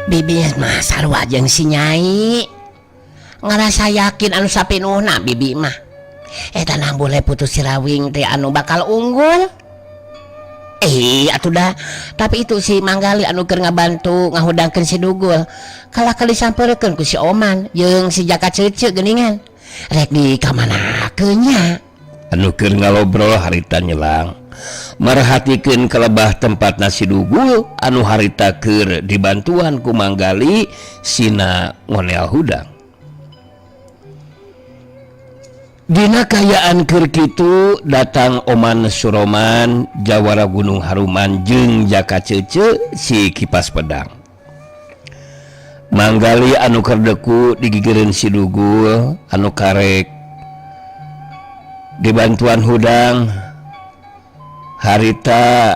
Bibi mah sarua jeung si Nyai, ngarasa yakin anu sapinuhna bibi mah eta Nang Bule Putu Sirawing teh anu bakal unggul. Eh, atuh dah, tapi itu si Manggali anu keur ngabantu ngahudangkeun si Dugul kalah kali disampeurkeun ku si Oman jeung si Jaka Cece geuningan. Rek di kamanakeun nya? Anu keur ngalobrol harita nyelang merhatikeun ka lebah tempat na si Dugul anu harita keur dibantuan ku Manggali sina ngonel hudang. Dina kayaan keur kitu datang Oman Suroman, Jawara Gunung Haruman jeung Jaka Cece si kipas pedang. Manggali anu keur deku digigireun si Dugul anu karek dibantuan hudang. Harita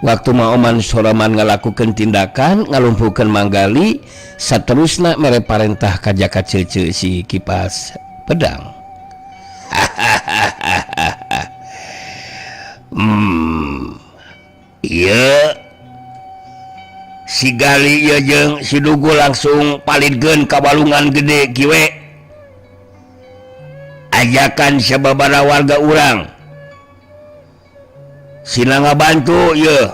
waktu ma Oman Suroman ngalakukeun tindakan ngalumpuhkeun Manggali, saterusna mere parentah ka Jaka Cece si kipas pedang. Iya, si Gali ieu jeung si Dugul langsung palidkeun ka walungan gede kiwe. Ajakan sababaraha warga urang sina ngabantu ieu.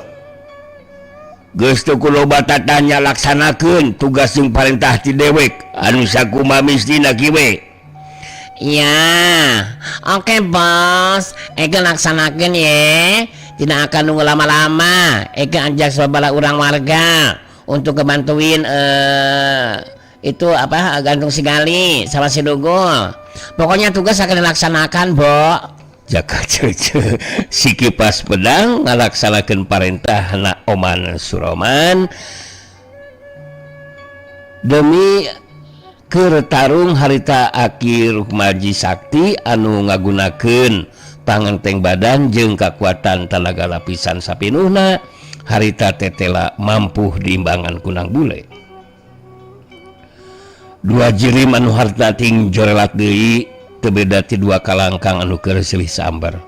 Geus teu ku loba tatanya, laksanakeun tugas jeung parentah ti dewek anu sakumaha mistina kiwe. Ya, oke bos, Eke laksanakan ya. Tidak akan nunggu lama-lama. Eke ajak sababaraha urang warga untuk kebantuin itu apa, gantung si Gali sama si Dugul. Pokoknya tugas akan dilaksanakan, Bo. Jaka Cece si kipas pedang ngalaksanakeun parentah na Oman Suroman demi keur tarung. Harita Aki Rukmaji Sakti anu ngagunakeun pangenteng badan jeung kakuatan tanaga lapisan sapinuhna harita tetela mampu diimbangan ku Nang Bule. Dua jirim anu harta ting jorelat deui teu beda ti dua kalangkang anu keur silih sambar,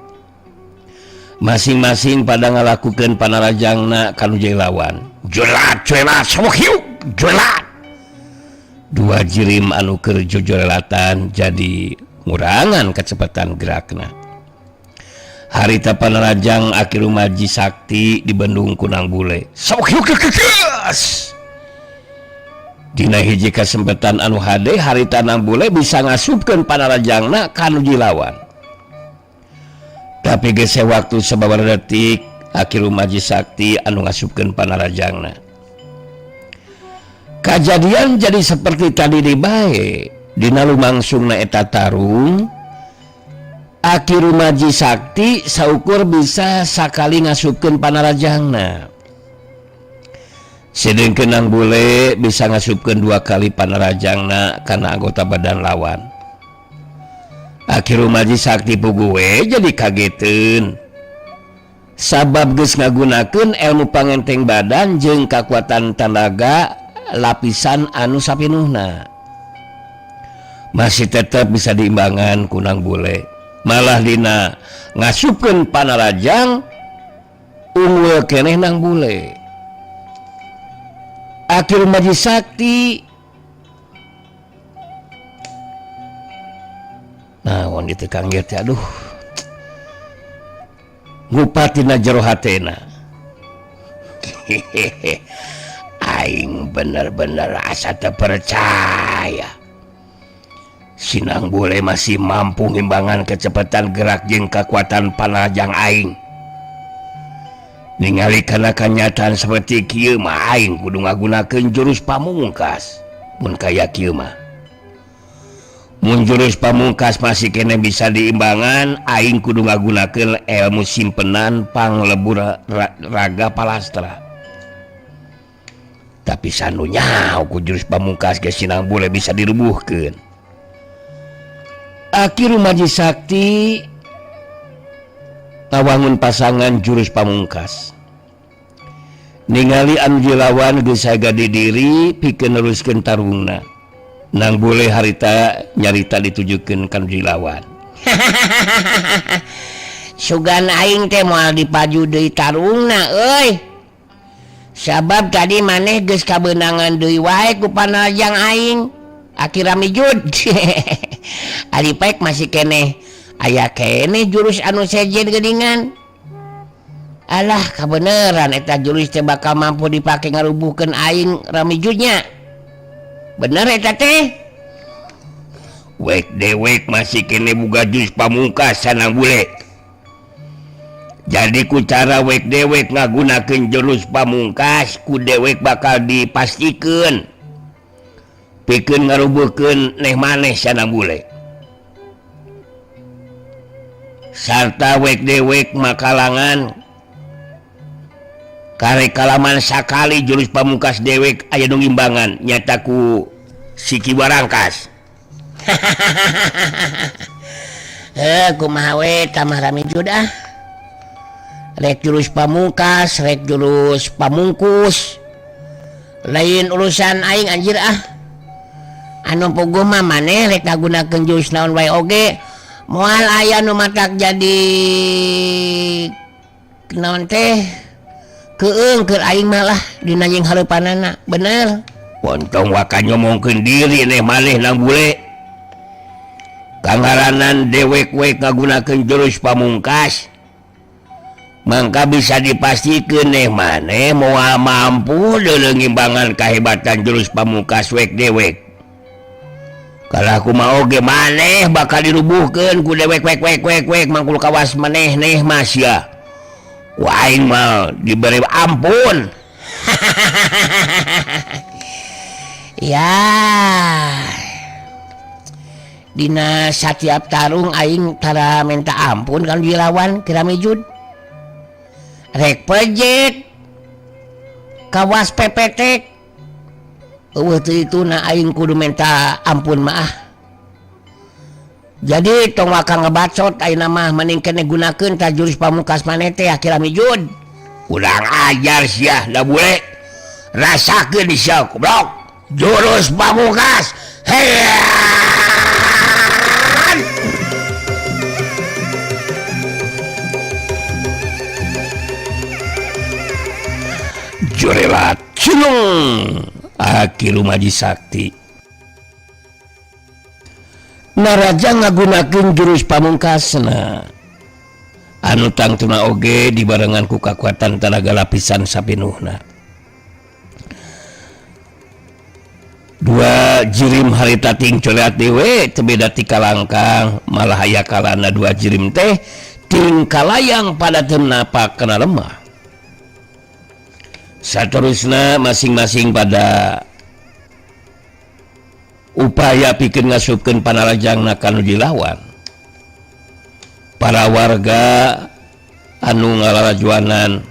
masing-masing pada ngalakukeun panarajangna kanu jadi lawan. Jorelat, jorelat, sok hiuk, jorelat. Dua jirim anu keur jojorelatan jadi ngurangan kecepatan gerakna. Harita panarajang Aki Rumaji Sakti dibendung ku Nang Bule. Sok hiuk keus. Dina hiji kesempatan anu hade harita Nang Bule bisa ngasupkeun panarajangna kanu dilawan, tapi gese waktu sababaraha detik Aki Rumaji Sakti anu ngasupkeun panarajangna. Kajadian jadi seperti tadi di bae. Dina lumangsungna eta tarung, Aki Rumaji Sakti saukur bisa sakali ngasupkeun panarajangna, sedengkeun Nang Bule bisa ngasupkeun dua kali panarajangna kana anggota badan lawan. Aki Rumaji Sakti puguh we jadi kageteun sabab geus ngagunakeun ilmu pangenteng badan jeung kakuatan tanaga lapisan anu sapinuhna, masih tetap bisa diimbangan ku Nang Bule. Malah dina ngasupkeun panarajang unggul keneh Nang Bule. Aki Rumaji Sakti naon itu Kang ieu teh, aduh, ngupatina jero hatena. Hehehe, aing bener-bener asa teu percaya si Nang Bule masih mampu ngimbangan kecepatan gerak jeung kekuatan panajang aing. Ningali kana kenyataan seperti kieu mah aing kudu ngagunakeun jurus pamungkas. Mun kaya kieu mah, mun jurus pamungkas masih kene bisa diimbangan, aing kudu ngagunakeun ilmu simpenan panglebur raga palastra. Tapi sanunya ku jurus pamungkas ge si Nang Bule bisa dirubuhkeun. Aki Rumaji Sakti ngawangun pasangan jurus pamungkas. Ningali anu dilawan geus haga di diri pikeun neruskeun tarungna. Nang Bule harita nyarita ditujukeun ka nu dilawan. Sugan aing teh moal dipaju deui tarungna euy. Sabab tadi maneh geus kabeunangan deui wae ku panarajang aing. Aki Ramijud. Ari pek masih keneh aya keneh jurus anu sejen geuningan. Alah kabeneran eta jurus teh bakal mampu dipake ngarubuhkeun aing Ramijudnya. Bener eta teh? Wek dewek masih keneh boga jurus pamungkas sanang bule. Jadi ku cara wek dewek ngagunakeun jurus pamungkas ku dewek bakal dipastikeun pikeun ngarubuhkeun neh maneh sanang bule. Sarta wek dewek makalangan karek kalaman sakali jurus pamungkas dewek aya nu ngimbangan nyata ku si Ki Warangkas. Heh kumaha we tamah Ramijud ah. Rek jurus pamungkas, rek jurus pamungkus. Lain urusan aing anjir ah. Anu puguh mah maneh rek ngagunakeun jurus naon wae oge. Moal aya nu matak jadi naon teh keung keur aing malah dina jeung hareupanana. Bener. Pontong waka nyomongkeun diri neh maneh nang bule. Kangaranan dewek we ngagunakeun jurus pamungkas. Mangka bisa dipastikan neh maneh moal mampu deuleu ngimbangan kahebatan jurus pamungkas wek dewek. Kalah kumaha oge maneh bakal dirubuhkeun ku dewek wek wek wek wek mangkul kawas maneh neh mas ya. Ku aing mah diberi ampun. Ya. Dina satiap tarung aing tara minta ampun kalau dilawan Ki Ramijud. Rek pejet kawas pepetek eueuh teu ituna aing kudu minta ampun mah. Jadi tong waka ngebacot ayeuna mah mending keneh gunakeun ta jurus pamungkas maneh teh Ki Ramijud. Kurang ajar sia da bule. Rasakeun sia goblok. Jurus pamungkas. Hean. Jorelat cilung Aki Rumaji Sakti. Naraja ngagunakeun jurus pamungkasna anu tangtuna oge dibarengan ku kakuatan tanaga lapisan sapinuhna. Dua jirim harita ting coleat dewe teu beda ti kalangkang malah aya kalana dua jirim teh ting kalayang pada teu napak kana lemah. Saterusna masing-masing pada upaya pikeun ngasupkeun panarajangna ka nu dilawan. Para warga anu ngalalajuanan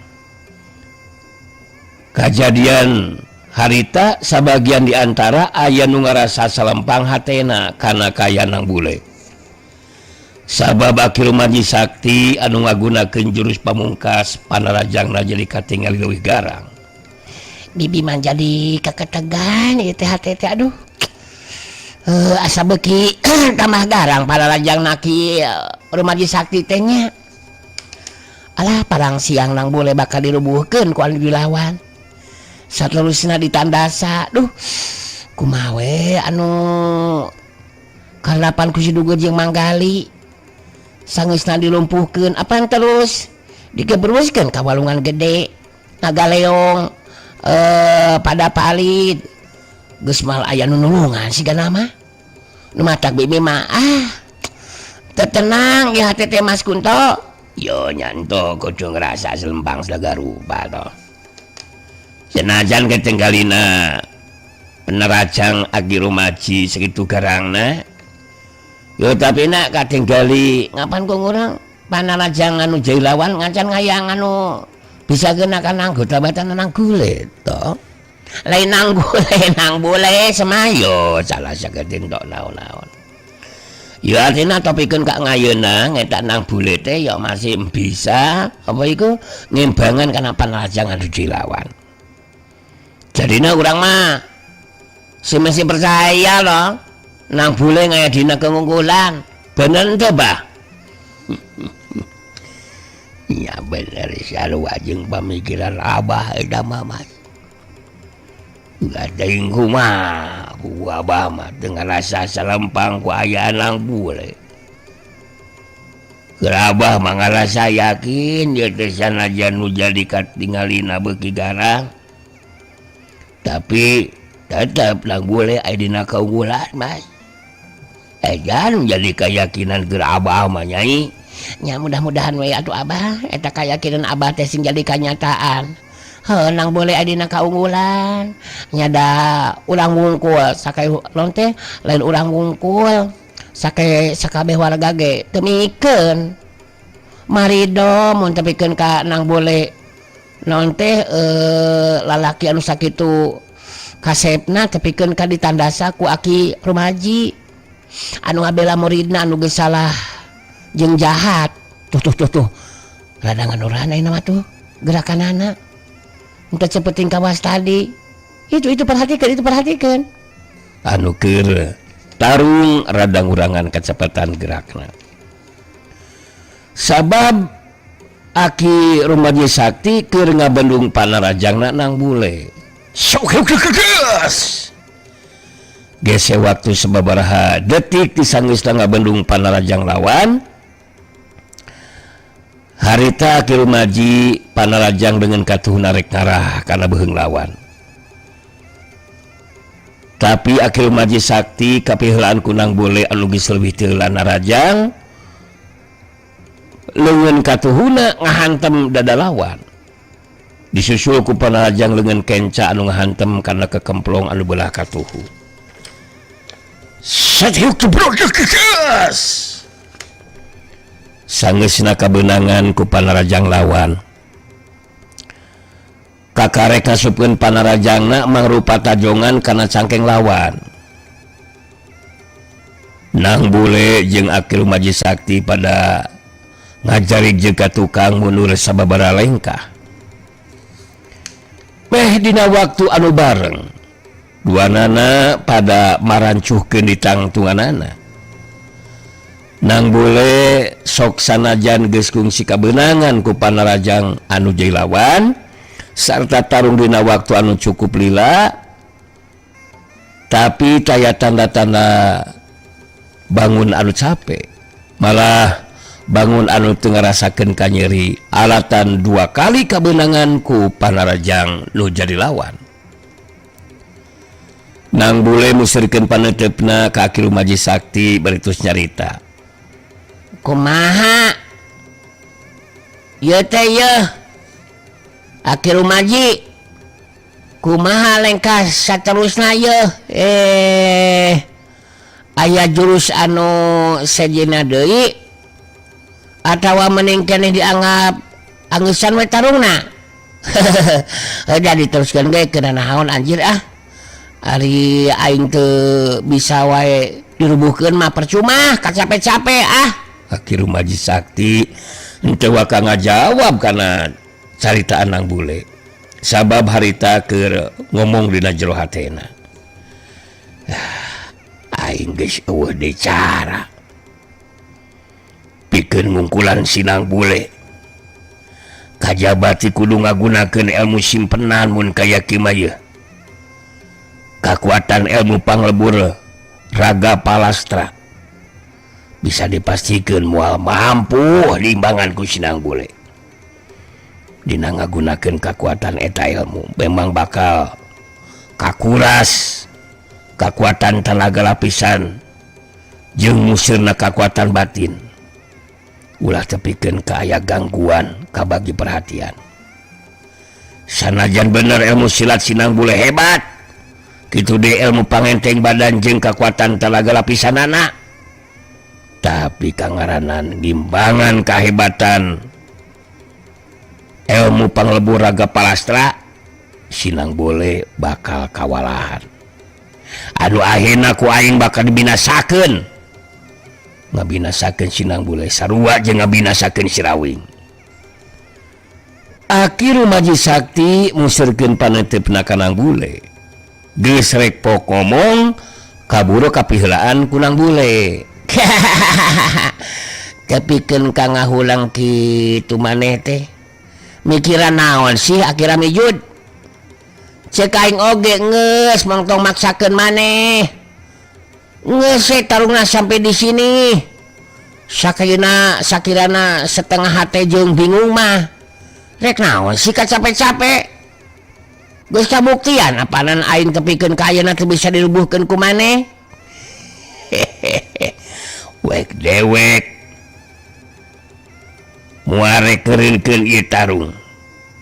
kajadian harita sabagian diantara aya nu ngarasa salempang hatena kana kayanang bule. Sabab Aki Rumaji Sakti anu ngagunakeun jurus pamungkas panarajangna jadi katingali leuwih garang. Bibi mah jadi keketegan ieu teh hate teh aduh. Asa beuki tambah garang panarajangna Ki Rumaji Sakti teh nya. Alah parang siang nang bule bakal dirubuhkeun ku anu dilawan. Saterusna ditandasa duh kumaha we anu kalapan ku si Dugur jeung Manggali. Sangeusna dilumpuhkeun apan terus digebruskeun ka walungan gede ngagaleong pada palit geus mal aya nu nulungan sigana mah. Nu matak bibi mah ah teu tenang ieu hate teh Mas Kunto. Yo nyanto kudu ngrasa selempang segala rupa toh. Senajan ketenggalina penerajang Aki Rumaji segitu garangna. Yo tapi nak katenggali ngapan ku urang panarajang anu jadi lawan ngacan ngayang anu bisa genakan anggota batan nang gule toh. Lain nang gule nang bule semayo salah saketing tok naon-naon. Ya artinya topikeun ka ngayeuna ngetak nang bule teh ya masih bisa apa iku ngimbangan kana panarajang anu dilawan. Jadina urang mah si masih percaya loh nang bule ngaya dina keunggulan. Bener teh bah? Ya bener sarua jeung pamikiran abah eta mah Mas. Teuing kumaha ku Abah mah teu ngarasa salempang ku ayaan Nang Bule. Keur Abah mah ngarasa yakin ieu teh sanajan nu jadi katingalina beuki garang. Tapi tetep Nang Bule aya dina kaunggulan, Mas. Edan jadi keyakinan keur Abah mah, Nyai. Nya, mudah-mudahan we atuh, Abah, eta kayakinan Abah teh sing jadi kanyataan. Heuh, Nang Bule aya dina kaunggulan. Nya da urang wungkul sakai naon teh, lain urang wungkul, sake sakabeh warga ge teu mikeun. Marido mun tepikeun ka Nang Bule naon teh lalaki anu sakitu kasepna tepikeun ka ditandasa ku Aki Rumaji anu ngabela muridna anu geus salah jeung jahat. Tuh tuh tuh tuh, rada nganuran ayeuna mah tuh gerakanana. Entah seperti kawas tadi itu perhatikan itu, perhatikan. Anu keur tarung rada ngurangan kecepatan gerakna. Sabab Aki Rumaji Sakti keur ngabendung panarajangna Nang Bule. Sok gese waktu sababaraha detik disanggeusna ngabendung panarajang lawan. Harita Aki Rumaji panarajang dengan katuhuna rek ngarah kana beuheung lawan. Tapi Aki Rumaji Sakti kapiheulaan ku Nang Bule anu geus leuwih ti heula narajang, leungeun katuhuna ngahantem dada lawan. Disusul ku panarajang leungeun kenca anu ngahantem kana kekemplong anu belah katuhu. Set hiuk. Sanggeusna kabeunangan ku panarajang lawan. Kakarek ngasupkeun panarajangna mangrupa tajongan kana cangkeng lawan. Nang Bule jeung Aki Rumaji Sakti pada ngajarik jeung ka tukang mundur sababaraha lengkah. Meh dina waktu anu bareng duanana pada marancuhkeun di tangtunganana. Nang Bule sok sanajan geus kungsi kabeunangan ku panarajang anu jadi lawan sarta tarung dina waktu anu cukup lila, tapi taya tanda-tanda bangun anu capek, malah bangun anu teu ngarasakeun kanyeri alatan dua kali kabeunangan ku panarajang nu jadi lawan. Nang Bule museurkeun paneuteup ka Aki Rumaji Sakti bari tos nyarita. Kumaha ieu teh yeuh, Aki Rumaji? Kumaha lengkah saterusna yeuh? Aya jurus anu sejenna deui atawa mending keneh dianggap angeusan we tarungna? Udah diteruskeun ge kena naon anjir ah. Ari aing teu bisa wae dirubuhkeun mah percuma kacape-cape ah. Aki Rumaji Sakti henteu waka ngajawab kana caritaan Nang Bule. Sabab harita keur ngomong dina jero hatena. Ah, aing geus euweuh deui cara pikeun ngungkulan si Nang Bule. Kajaba ti kudu ngagunakeun ilmu simpenan mun kaya kieu mah yeuh. Kakuatan ilmu panglebur raga palastra bisa dipastikan moal mampu diimbangan ku si Nang Bule. Dina ngagunakeun kakuatan eta ilmu memang bakal kakuras kakuatan tenaga lapisan jeung musirna kakuatan batin. Ulah tepikeun ka aya gangguan kabagi perhatian. Sanajan bener ilmu silat si Nang Bule hebat, kitu deui ilmu pangenteng badan jeung kakuatan tenaga lapisanana, tapi kangaranan gimbangan kahebatan ilmu panglebur raga palastra, si Nang Bule bakal kawalahan. Aduh, akhirna ku aing bakal dibinasakeun. Ngabinasakeun si Nang Bule sarua jeung ngabinasakeun si Rawing. Aki Rumaji Sakti museurkeun paneuteup ka Nang Bule. Geus rek pok ngomong kaburu kapiheulaan ku Nang Bule. Tepikeun ka ngahulang kitu maneh teh mikiran naon sih, Aki Ramijud? Cek aing oge geus mangtong maksakeun maneh. Geus we tarungna sampai di sini. Sakirana sakirana setengah hate jeung bingung mah. Rek naon sih capek-capek. Geus kabuktian apanan aing tepikeun ka ayeuna teu bisa dirubuhkeun ku maneh. Wek dewek muare keureunkeun ieu tarung.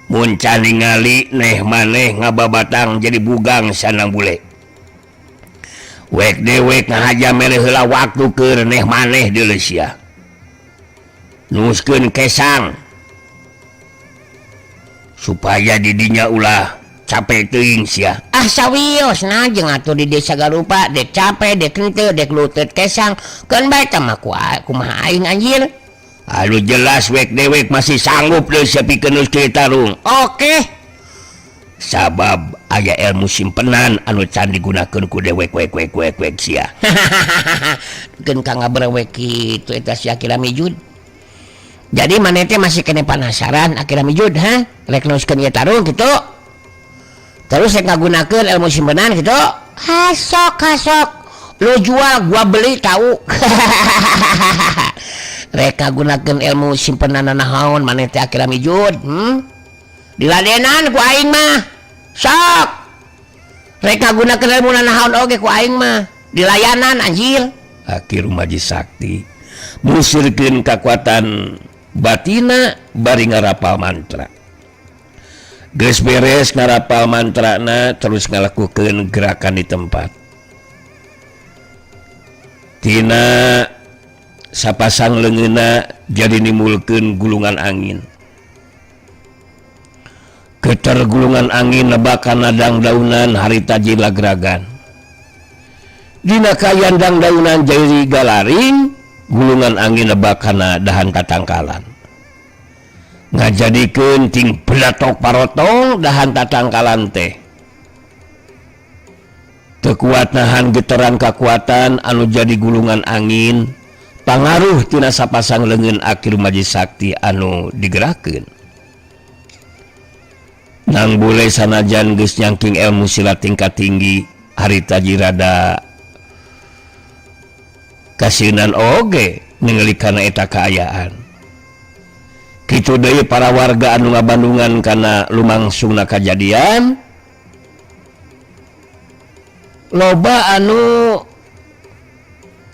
Mun can ningali neh maneh ngababatang jadi bugang sanang bule. Wek dewek ngahaja mere heula waktu keur neh maneh deuleu sia. Nuskeun kesang supaya didinya ulah capek teuing sia. Ah sawiosna jeung atuh di desa Garupa dek capek dek henteu dek lutut kesang keun bae tah mah kumaha aing anjir. Anu jelas wek dewek masih sanggup deui sia pikeun nuskeun tarung. Oke. Sabab aya ilmu simpenan anu can digunakeun ku dewek wek wek wek wek sia. Keun ka ngabrewek kitu eta si Akira Mijud. Jadi maneh teh masih kena penasaran Akira Mijud ha? Rek nuskeun ieu tarung kitu. Terus rek ngagunakeun ilmu simpenan kitu. Hasok hasok. Lu jual gua beli tahu. Rek ngagunakeun ilmu simpenan naon maneh teh Akira Mijud, Diladenan ku aing mah. Sok. Rek ngagunakeun ilmu naon oge ku aing mah. Dilayanan anjir. Aki Rumaji Sakti musirkeun kakuatan batina bari ngarapal mantra. Geus beres ngarapal mantrana terus ngalakukeun gerakan di tempat. Tina sapasang leungeunna jadi nimulkeun gulungan angin. Geter gulungan angin nebakan nadang daunan harita jilagragan. Dina kayan dang daunan jadi galaring, gulungan angin nebakana dahan tatangkalan. Ngajadikeun ting belatok parotong dahan tatangkalan teh. Teu kuat nahan getaran kakuatan anu jadi gulungan angin, pangaruh tina sapasang leungeun Aki Rumaji Sakti anu digerakkeun. Nang bule sanajan geus nyangking ilmu silat tingkat tinggi, harita jirada kasieunan oge ningali kana eta kaayaan. Kitu deui para warga anu ngabandungan kana lumangsungna kajadian, loba anu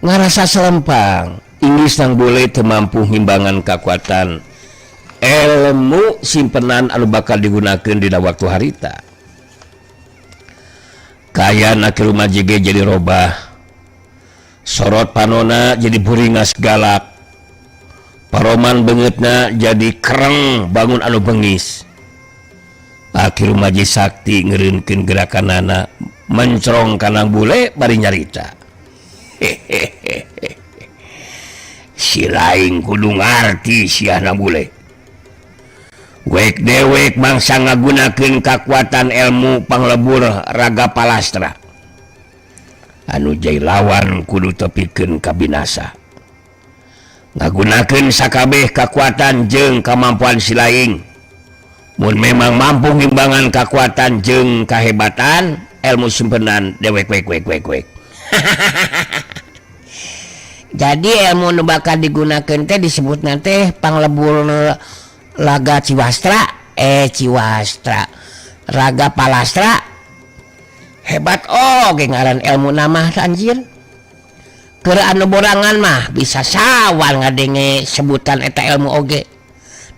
ngarasa selempang. Inggris nang bule teu mampu ngimbangan kakuatan ilmu simpenan anu bakal digunakeun dina waktu harita. Kaayaan Aki Rumaji ge jadi robah. Sorot panona jadi buringas galak. Paroman beungeutna jadi kereng bangun anu bengis. Aki Rumaji Sakti ngeureunkeun gerakanana mencrong kana bule bari nyarita. Hehehe. Si laing kudu ngarti siahna bule. Wek dewek mangsa ngagunakeun kakuatan ilmu panglebur raga palastra. Anu jai lawan kudu tepikeun kabinasa. Ngagunakeun sakabeh kakuatan jeung kamampuan si laing. Mun memang mampu ngimbangan kakuatan jeung kahebatan ilmu simpenan dewek wek wek wek wek. Jadi ilmu nu bakal digunakeun teh disebutna teh panglebur laga Ciwastra, Ciwastra, raga palastra. Hebat oge ngaran ilmu nama anjir. Keur anu borangan mah bisa sawal ngadenge sebutan eta ilmu oge.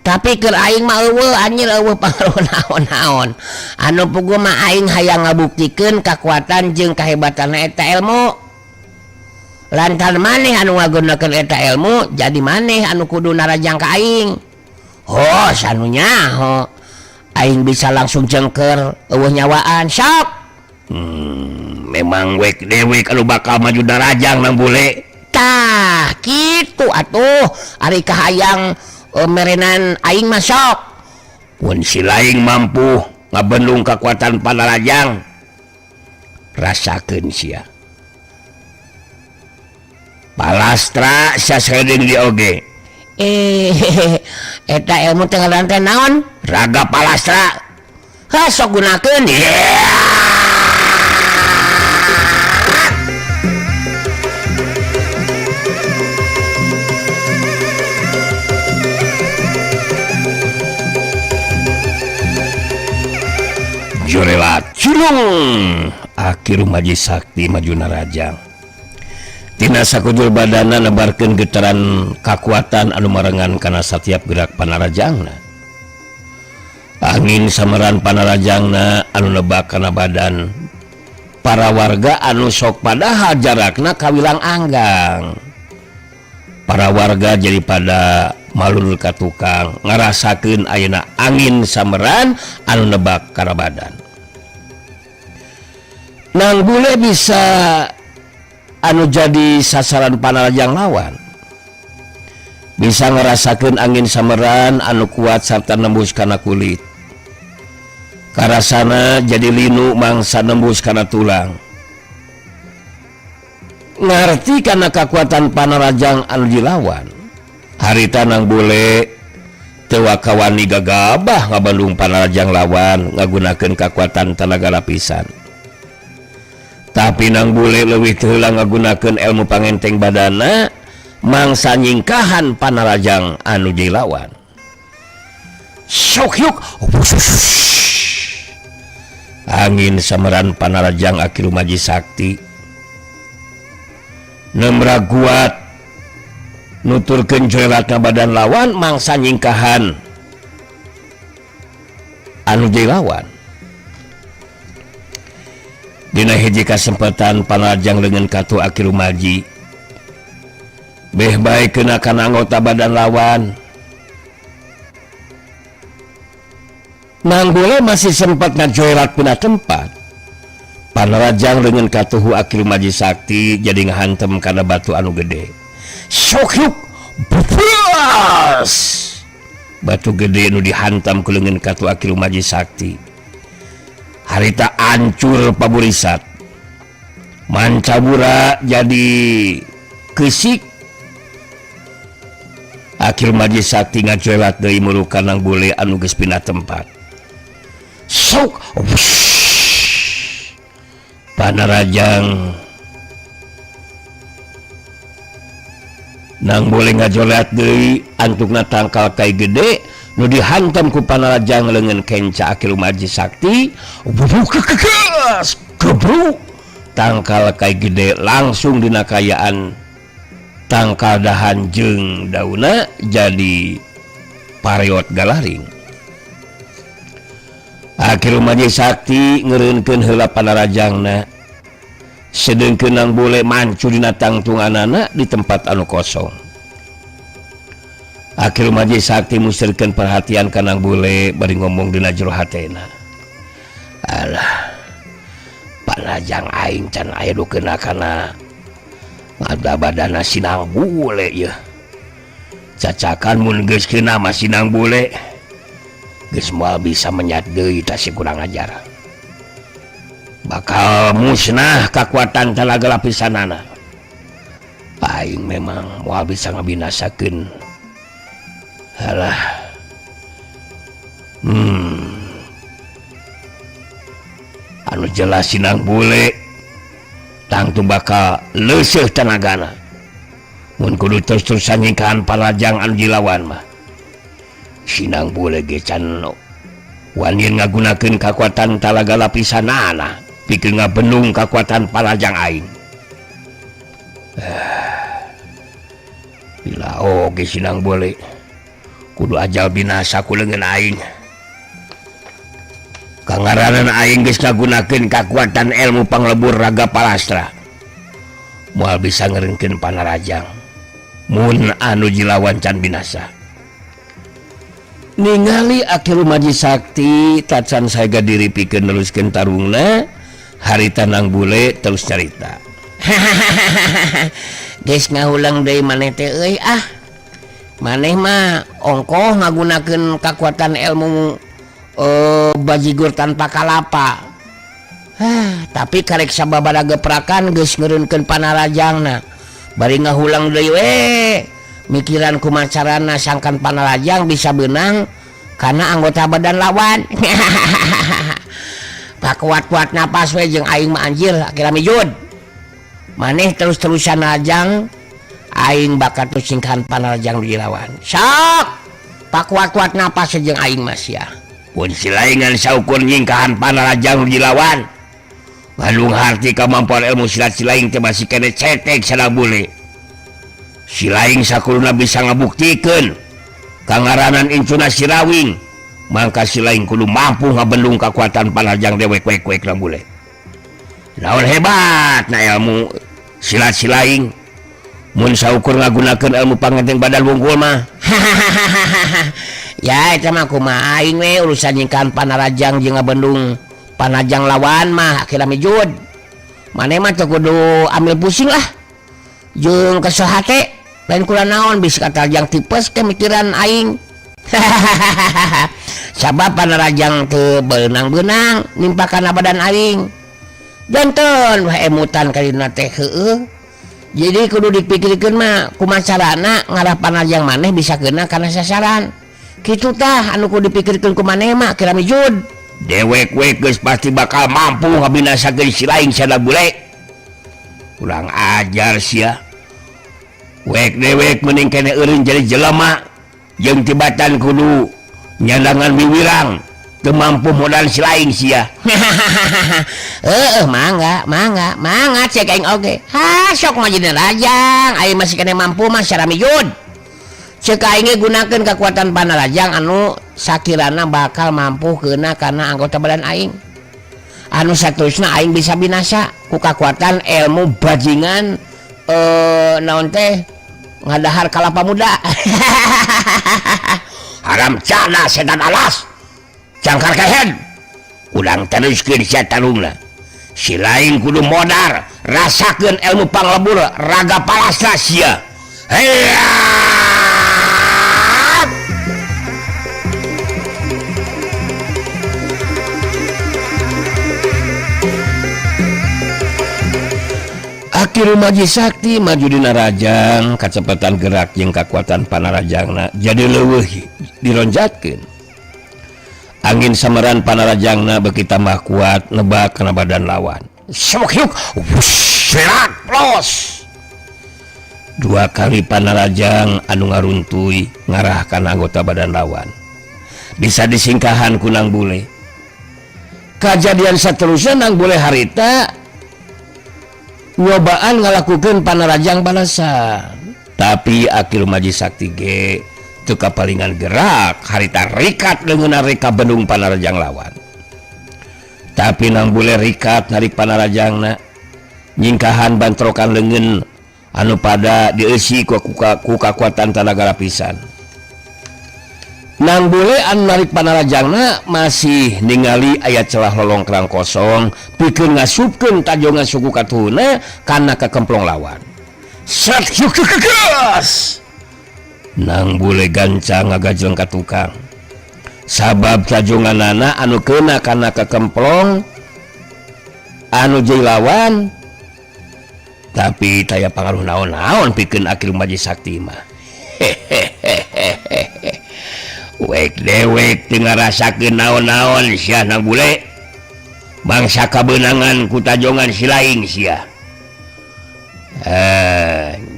Tapi keur aing mah eueuh anjir eueuh pangaruh naon-naon. Anu puguh mah aing hayang ngabuktikeun kakuatan jeung kahebatan eta ilmu. Lantaran maneh anu ngagunakeun eta ilmu jadi maneh anu kudu narajang ka aing. Oh, sanu nyaho. Aing bisa langsung jengker eueuh nyawaan sok. Memang wek dewek anu bakal maju darajang nang bule. Tah, kitu atuh ari kahayang merenan aing mah sok. Mun si laing mampu ngabendung kakuatan panarajang, rasakeun sia. Palastra saseuding di oge. Eta ilmu teh ngaran teh naon? Raga palastra. Ha sok gunakeun. Yeah. Jorelat cilung Aki Rumaji Sakti maju narajang. Tina sakujur badana nebarkeun getaran kakuatan anu marengan kana satiap gerak panarajangna. Angin sameran panarajangna anu nebak kana badan para warga anu sok padahal jarakna kawilang anggang. Para warga jadi pada malur ka tukang ngarasakeun ayeuna angin sameran anu nebak kana badan. Nang bule bisa anu jadi sasaran panarajang lawan. Bisa ngerasakeun angin sameran anu kuat sarta nembus kana kulit. Karasana jadi linu mangsa nembus kana tulang. Ngarti kana kakuatan panarajang anu dilawan. Harita nang bule teu wakawani gagabah ngabandung panarajang lawan ngagunakeun kakuatan tanaga lapisan. Tapi nang bule leuwih teu heula ngagunakeun ilmu pangenteng badana mangsa nyingkahan panarajang anu dilawan. Sok yuk. Angin sameran panarajang Aki Rumaji Sakti nemra kuat nuturkeun jorelatna badan lawan mangsa nyingkahan anu dilawan. Dina hiji kasempatan panarajang leungeun katu Aki Rumaji beh bae kena kana anggota badan lawan. Nang bule masih sempat ngajoelat pina tempat. Panarajang leungeun katuhu Aki Rumaji Sakti jadi ngahantem kana batu anu gede. Sok yuk bebas. Batu gede nu dihantam ku leungeun katu Aki Rumaji Sakti. Harita ancur paburisat. Mancabura jadi kesik. Aki Rumaji Sakti ngajoelat deui murukan nang bule anu geus pindah tempat. Sok panarajang nang boleh ngajolat deui antukna tangkal kai gede nu dihantam ku panarajang leungeun kenca Aki Rumaji Sakti. Gebruk tangkal kai gede langsung dina kayaan tangkal dahan jeung dauna jadi pareot galaring. Aki Rumaji Sakti ngeureunkeun heula panarajangna sedengkeun nang bule mancu dina tangtunganana di tempat anu kosong. Aki Rumaji Sakti musirkeun perhatian ka nang bule bari ngomong dina jero hatena. Alah, panarajang aing can aya nu keuna kana ngada badana si nang bule yeuh. Cacakan mun geus keuna mah si nang bule geus moal bisa menyat deui tah si kurang ajar. Bakal musnah kakuatan talaga lapisanana. Aing memang moal bisa ngabinasakeun. Alah. Anu jelas sinang bule tangtu bakal leuseuh tanagana. Mun kudu terus-terusan nyingkahan panarajang anu dilawan mah. Sinang bule ge can wani ngagunakeun kakuatan talaga lapisanana pikeun ngabendung kakuatan panarajang aing. Bila oge sinang bule kudu ajal binasa ku leungeun aing. Kangaranan aing geus ngagunakeun kakuatan ilmu panglebur raga palastra. Moal bisa ngereungkeun panarajang mun anu jilawan can binasa. Ningali Aki Rumaji Sakti tacan saega diri pikeun neruskeun tarungna, harita nang bule terus carita. Geus ngahulang deui maneh teh euy ah. Maneh mah ongkoh ngagunakeun kakuatan ilmu bajigur tanpa kalapa. Tapi karek sababaraha geprakan geus ngeureunkeun panarajangna. Bari ngahulang deui we. Mikiran kumacarana sangkan panarajang bisa beunang karena anggota badan lawan. Pakuat-kuat napas we jeung aing mah anjir akhirna mijud. Maneh terus-terusan najang aing bakal terus singkahan panarajang nu dilawan. Sok pakuat-kuat napas jeung aing mah sia. Mun silaingan saukur nyingkahan panarajang nu dilawan. Bandung harti kemampuan ilmu silat silaing teh masih kene cetek sadang bule. Silaing sakuluna bisa ngabuktikeun kangaranan incuna Sirawing, mangka silaing kudu mampu ngabendung kekuatan panarajang dewek wek-wek nang bule. Naon hebat na ilmu silat silaing mun saukur ngagunakeun ilmu pangenteng badan wungkul mah. Ya eta mah kumaha aing we urusan nyingkahan panarajang jeung ngabendung panajang lawan mah akhirnya mijud. Maneh mah teu kudu ambil pusing lah jeung kesel hate lain kula naon bisi katarjang tipes ke mikiran aing. Sabab panarajang teu beunang-beunang nimpa kana badan aing. Janten wah emutan kadina teh heueuh. Jadi kudu dipikirkeun mah kumaha carana ngarah panarajang maneh bisa kena kana sasaran. Kitu tah anu kudu dipikirkeun ku maneh mah kira mijud. Dewek wek geus pasti bakal mampu ngabinasakeun si laing sada bule. Kurang ajar sia. Wek dewek mending kene eureun jadi jelema jeung tibatan kudu nyandangan wiwirang teu mampu modal si laing sia. Heueuh mangga mangga mangga cek aing oge. Ha sok mah jadi rajang aing masih kene mampu mah secara mijud. Cek aing ge gunakeun kekuatan panarajang anu sakirana bakal mampu keuna kana anggota badan aing. Anu saterusna aing bisa binasa ku kekuatan ilmu bajingan naon teh ngadahar kalapa muda. Haram cana setan alas. Cangkar kehen. Urang teruskeun sia tarungna. Si lain kudu modar rasakeun ilmu panglebur raga palasna sia. Heya! Akhir Maji Sakti maju dina rajang, kacepetan gerak jeung kakuatan panarajangna jadi leuweuh dironjatkeun. Angin sameran panarajangna beuki tambah kuat nebak kana badan lawan. Sok yuk, wush, serak los. Dua kali panarajang anu ngaruntuy ngarah kana anggota badan lawan. Bisa disingkahan ku Nang Bule. Kajadian saterusna Nang Bule harita nyobaan ngalakukeun panarajang balasan. Tapi akhir Maji Sakti ge teu kapalingan gerak harita rikat leungeunna reka bendung panarajang lawan. Tapi Nang Bule rikat narik panarajangna nyingkahan bantrokan leungeun anu pada dieusi ku kakuatan tanaga lapisan. Nang Bule anu narik panarajangna masih ningali aya celah lolongkrang kosong pikeun ngasupkeun tajongan suku katuhuna kana kakemplong lawan. Sat hyuk-hyuk-hyuk. Nang Bule gancang ngagajleng ka tukang. Sabab tajonganana anu keuna kana kakemplong anu jeung lawan tapi taya pangaruh naon-naon pikeun akil Maji Sakti mah. Hehehehe. Wek dewek teu ngarasakeun naon-naon sia Nang Bule. Bangsa kabeunangan ku tajongan si laing sia.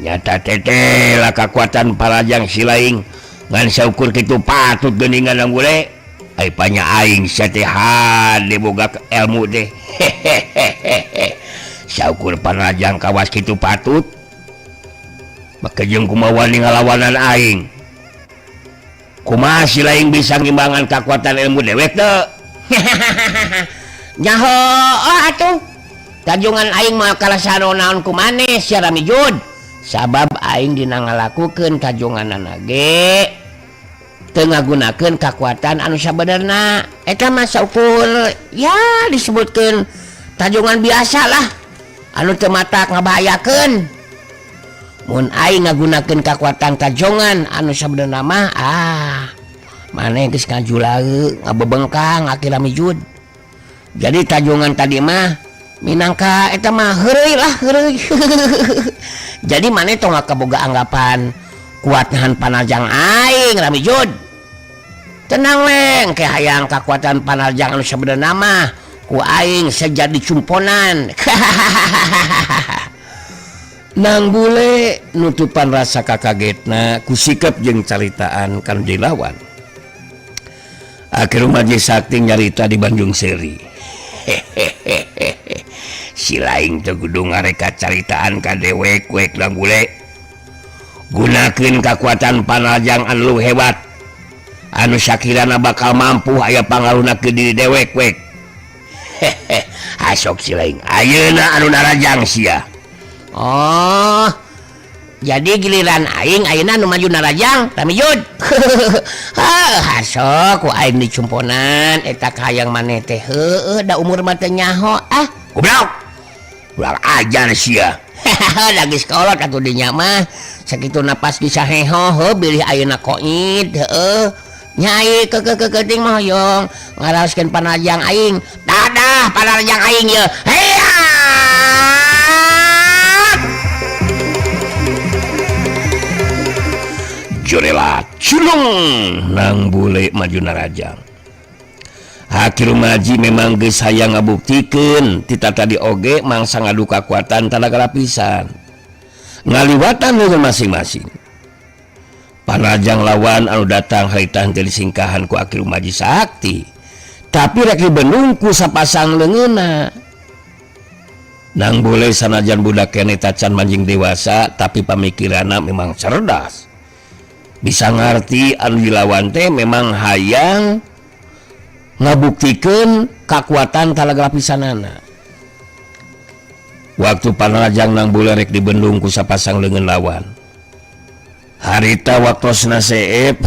Nyata teteh lah kakuatan parajang si laing ngan saukur kitu patut geuningan Nang Bule. Ai panya aing sia teh hade boga ilmu teh. Hehehehe. Saukur parajang kawas kitu patut. Maka jeung kumaha wani ngalawanan aing. Kumaha si laing bisa ngimbangan kakuatan ilmu dewek teu? Nyaho oh atuh. Tajungan aing mah kalasano naon ku maneh sia Ramijud. Sabab aing dina ngalakukeun tajunganana ge teu ngagunakeun kakuatan anu sabenerna. Eta mah saukur ya disebutkeun tajungan biasa lah anu teu matak ngabahayakeun. Mun aing ngagunakeun kakuatan tajongan anu sabenerna mah maneh geus ngajulaeuk ngabebengkang akhir Ramijud. Jadi tajongan tadi mah minangka eta mah heureuy lah heureuy. Jadi maneh tong kaboga anggapan kuat nahan panarjang aing Ramijud. Tenang leng ke hayang kakuatan panarjang anu sabenerna mah ku aing sejadi cumponan. Nang Bule nutupan rasa kakagetna ku sikep jeung caritaan kan dilawan. Aki Rumaji Sakti nyarita di Bandung Seri. Hehehe, si lain teu kudu ngareka caritaan ka dewek wek. Nang Bule, gunakeun kakuatan panajang anu hebat anu sakirana bakal mampu aya pangaruhna ke diri dewek wek. Hehe, asok si lain, ayeuna anu narajang sia. Oh, jadi giliran aing ayeuna nu maju narajang, Ramijud. Hasok ku aing dicumponan eta kahayang maneh teh. Heueuh, da umur mah teu nyaho ah. Goblok, ulah ajar sia. Lagi sekolah atuh dinya mah sakitu napas bisa heho heuh, bilih ayeuna koid. Heueuh, nyai ke ke ke keuting mah hoyong ngaraoskeun panajang aing. Dadah, panajang aing ye. Heya. Jurela culung, Nang Bule maju narajang. Aki Rumaji memang geus hayang ngabuktikeun tita tadi oge mangsa ngadu kakuatan tanaga lapisan ngaliwatan dengan masing-masing. Panajang lawan anu datang harita henteu disingkahan ku Aki Rumaji Sakti, tapi rek dibendung ku sapasang leungeunna. Nang Bule sanajan budak keneh tacan manjing dewasa, tapi pamikiranna memang cerdas, bisa ngarti anu dilawan teh memang hayang ngabuktikeun kakuatan talaga lapisanana. Waktu panajang Nang Bule rek dibendung ku sapasang leungeun lawan harita, waktosna seep.